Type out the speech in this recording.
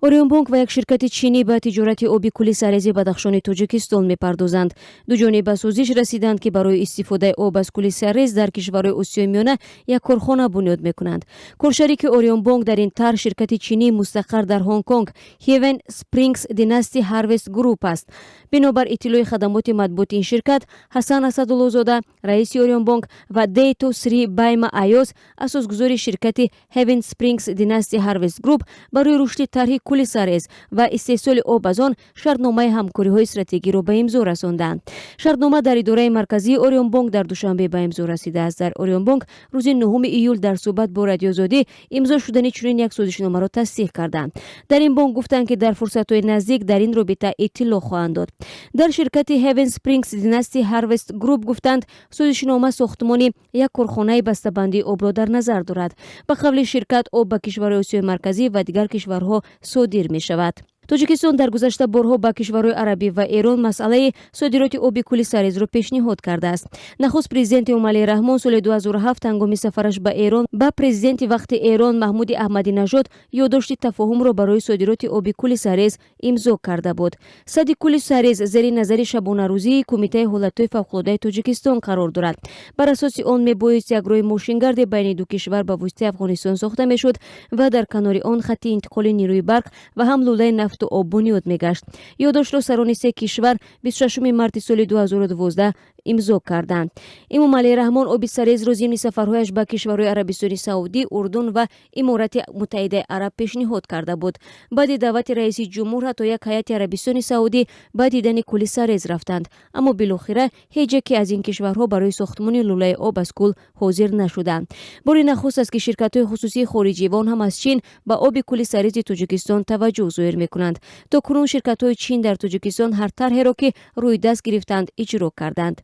Ориёнбонк ва як ширкати чинӣ ба тиҷорати оби кӯли Сарези Бадахшони Тоҷикистон мепардозанд. Ду ҷониб ба созиш расиданд, ки барои истифодаи об аз кӯли Сарез дар кишварҳои Осиёи Миёна як корхона бунёд мекунанд. Коршарики Ориёнбонк дар ин тарҳ ширкати чинии мустақар дар Ҳонконг Heaven Springs Dynasty Harvest Group аст. Бинобар иттилои хадамоти матбуоти ин ширкат, Ҳасан Асадуллозода, раиси Ориёнбонк, ва Дейто Сри Байма Аёз, асосгузори ширкати Heaven Springs Dynasty Harvest Group, барои рушди тарҳи кӯли Сарез ва истеҳсоли об аз он шартномаи ҳамкориҳои стратегиро ба имзо расонданд. Шартнома дар идораи марказии Ориёнбонк дар Душанбе ба имзо расидааст. Дар Ориёнбонк рӯзи 9 июл дар суҳбат бо Радиозодӣ имзо шудани чунин як созишномаро тасдиқ карданд. Дар ин бонк гуфтанд, ки дар фурсатҳои наздик дар ин робита иттилоъ хоҳанд дод. Дар ширкати Heaven Springs Dynasty Harvest Group гуфтанд, созишнома сохтмони як корхонаи бастабандии обро дар назар дорад. Ба қавли ширкат, об ба кишварҳои Осиёи Марказӣ ва дигар кишварҳо содир мешавад. Тоҷикистон дар гузашта борҳо ба кишварҳои арабӣ ва Эрон масъалаи содироти оби кӯли Сарезро пешниҳод кардааст. Нахуст президент Эмомалӣ Раҳмон соли 2007 ҳангоми сафараш ба Эрон ба президенти вақти Эрон Маҳмуди Аҳмадинажод ёддошти тафоҳумро барои содироти оби кӯли Сарез имзо карда буд. Садди кӯли Сарез зери назари шабонарӯзии Кумитаи ҳолатҳои фавқулодаи Тоҷикистон қарор дорад. Бар асоси он мебоист як роҳи мошингарде байни ду кишвар ба воситаи Афғонистон сохта мешуд ва дар канори он хатти интиқоли нерӯи барқ ва ҳам лӯлаи нафту об бунёд мегашт. Ёддоштро сарони се кишвар 26 марти соли 2012 имзо карданд. Эмомалӣ Раҳмон оби Сарезро зимни сафарҳояш ба кишварҳои Арабистони Саудӣ, Урдун ва Иморати Муттаҳидаи Араб пешниҳод карда буд. Баъди даъвати раиси ҷумҳур ҳатто як ҳайати Арабистони Саудӣ ба дидани кӯли Сарез рафтанд, аммо билохира ҳеҷ яке аз ин кишварҳо барои сохтмони лӯлаи об аз кӯл ҳозир нашуданд. Бори нахуст аст, ки ширкатҳои хусусии хориҷӣ ва он ҳам аз Чин ба оби кӯли Сарези Тоҷикистон таваҷҷӯҳ зоҳир мекунанд. То кунун ширкатҳои Чин дар Тоҷикистон ҳар тарҳеро, ки рӯи даст гирифтанд, иҷро карданд.